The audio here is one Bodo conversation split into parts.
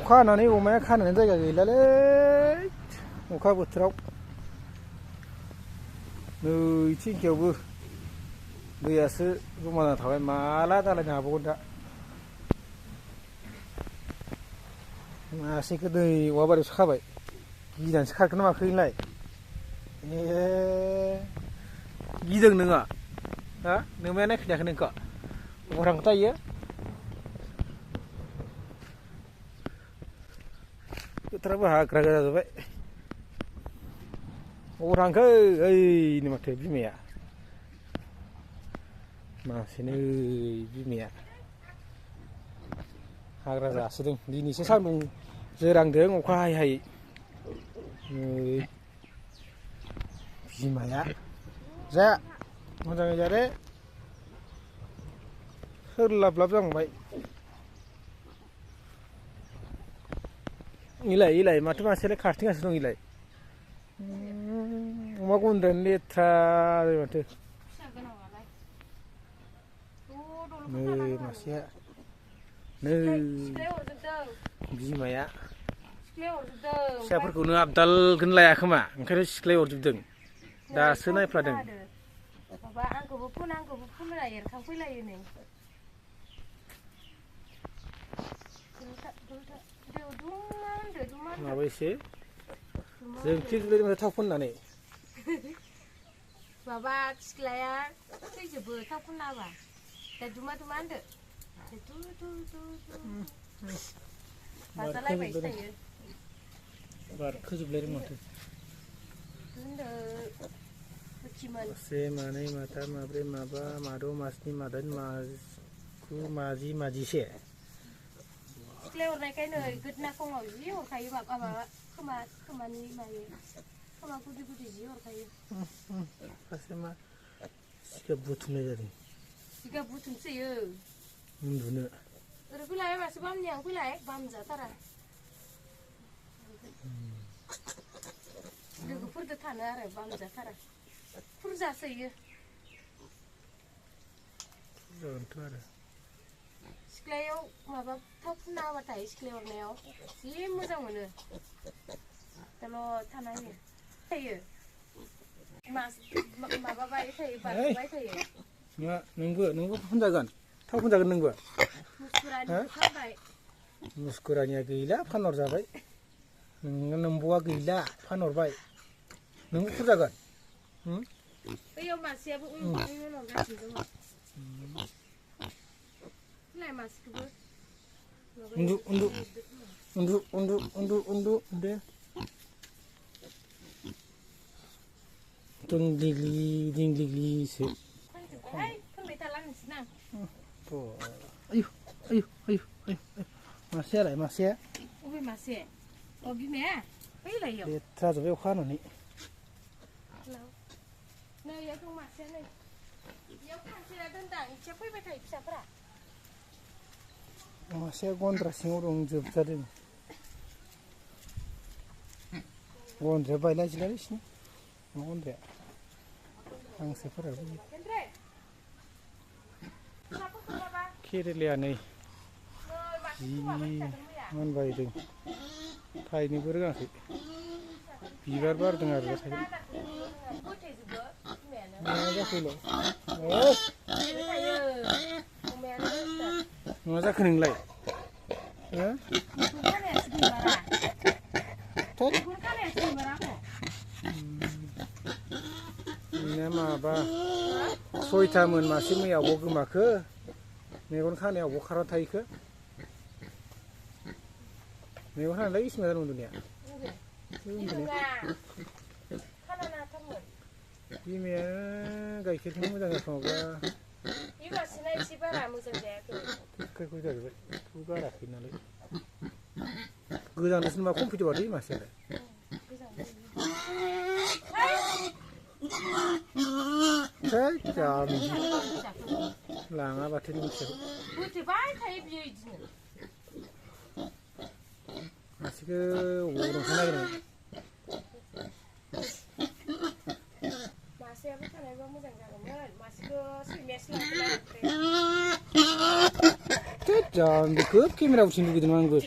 अखा हानानै अमाया खानो जायगा गैलालै अखा बोथोराव नै थिंखियावबो दैयासो जमा जाना थाबाय माला दालायनो हाबावगोन दा मासेखौ दै औवा बारियावसो खाबाय गिनानैसो खारखोना माखो नोंलाय गिदों नोङो हा नोमाया नायफैनायाखै नोंखौ अबाव थांखो थायो बोथोराबो हाग्रा गोजा जाबाय अबाव थांखो ओइनो माथो बिमाया मासेनो बिमाया हाग्रा जासोदों दिनैसो सान्दुं जोरांदों अखा हायै हायै बिमाया जा मोजाङै जादो सोरलाबलाब जालांबाय इलाय माथो मासेयालाय खारथिंगासिनो दं इलाय अमा गन्द्रायानो लेथ्रा जाबाय माथो नै मासेया नै बिमाया फिसाफोरखौनो आबदालखौनो लाया खोमा ओंखायनो सिख्लाय हरजोबदों दासो नायफ्लादों आंखौबो फुन एरखांफैलायो नै माबायसो जों थिग थाव फुननानै माबा सिख्लाया थैजोबो थाव फुनना होबा दा दुमा होनदो बाजालायबायसो थायो बारखोजोबलायदों माथो मासे मानै माथाम माब्रै माबा माद' मास्नि मादाइन मागु माजि माजिसे सिख्लाय हरनायखाय नै गोदना खमाव जि हरखायो माबा खोमानि मायो खोमा गुदि जि हरखायो सासे मा जिगाब बुथुमनाय जादों जिगाब बुथुमसोयो उन्दुनो ओरै फैलाय मासे बामनियाव फैलाय बामजाथारा लोगोफोरजों थानो आरो बामजाथारा फुरजासोयो जागोनथ' आरो सिख्लायाव माबा थाव फुनना होबाथाय सिख्लाय हरनायाव जि मोजां मोनो दाल' थायो माबाबाय थायो बारबाय थायो नोंबो फुनजागोन थाव फुनजागोन नोंबो मुस्कुरानिया गैला फानहरजाबाय नोंबुआ गैला फानहरबाय नोंबो फुनजागोन बैयाव मासेयाबो उनाव गासिनो दङ लाय मासेखौबो उन्दु दे दिंग्लिग्लिसो फोनबाय थाला नोंसोरना आयु मासेयालाय मासेया अबे मासे बिमाया फैलायो लेथ्रा जाबाय अखा हानानै नै इयाव दं मासेया नै इयाव खानसेया दोनदां इथिया फैबाय थायो फिसाफोरा मासेया गन्द्रा सिङाव दं जोबजादों गन्द्राया बायला जिलालै सिनि मा गन्द्राया हांसोफोराबो केरेलाया नै जि मोनबायदों थायनोबो रोङाखै बिबार बारदों आरो मा जाखो नोंलाय माबा सयथामोन मासे मैयावबो गोमाखो मेगन खानायावबो खारना थायोखो मेगन खानायलाय इसमा जादों उन्दुनाया बिमाया गाइखेरखौनो मोजां जाखांबा बिमासिना एसे बारा मोजां जायाखै गाइखेरखौ जाजोब्बाय बेखौ गाराखै नालाय गोजांनोसो मा खम फैदों दै मासेयालाय लाङा बाथो नों फिसाखौ बोथोबाय थायो बियो इदिनो मासेखौ अबाव दंखौ नागिरनाय मासेयाबो थानायबा मोजां जागौमोन मासेखौ सैमायासो लांबाय बेखौ केमेरा उथिनो लुगैदों आंबो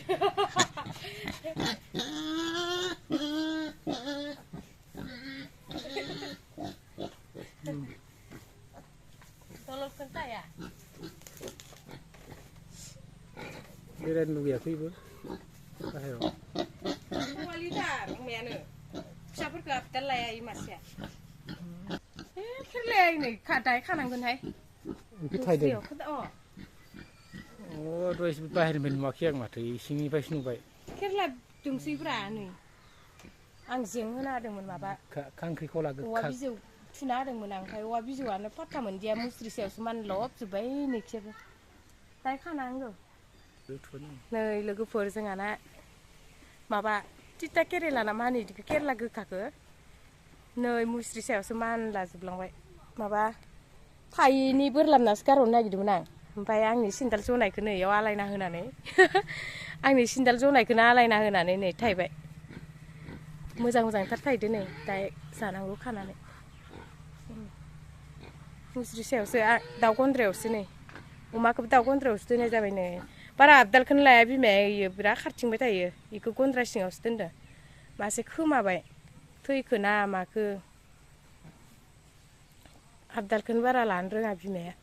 बेरायनो लुगैयाखैबो बाहेराव वालिथार अमायानो फिसाफोरखौ आबदाल लाया इ मासेया खेरलाया नै दाय खानांगोनहाय थायदों दहाय बाहेरनिफ्राय नुवाखै आं माथो इसिंनिफ्रायसो नुबाय खेरला दंसैब्रा नै आं जें होना होदोंमोन माबा खांख्रिखला औवा बिजौ थुना होदोंमोन आं ओमफ्राय औवा बिजौआनो फात्ता मोनदिया मुस्रि सायावसो मानलबजोब्बाय नैखियाबो दाय खानांगौ नै लोगोफोर जोंहाना माबा तिता केरेला ना मा होनो इदिखौ केरेला गोखाखौ नै मुस्रि सायावसो मानलाजोबलांबाय माबा थायैनि बोरलाबनासो गारहरनो नागिरदोंमोन आं ओमफ्राय आंनि सिन्दाल जनायखौ नै इयाव आलायना होनानै आंनि सिन्दाल जनायखौनो आलायना होनानै नै थायबाय मोजां मोजांथार थायदो नै दा जानांगौ खानानै मुस्रि सायावसो दाउ गन्द्रायावसो नै अमाखौबो दाउ गन्द्रायावसो दोननाय जाबाय नै बारा आबदालखौनो लाया बिमाया इयो बिराद खारथिंबाय थायो इखौ गन्द्रा सिङावसो दोनदों मासे खोमाबाय थैखो ना माखो आबदालखौनो बारा लानो रोङा बिमाया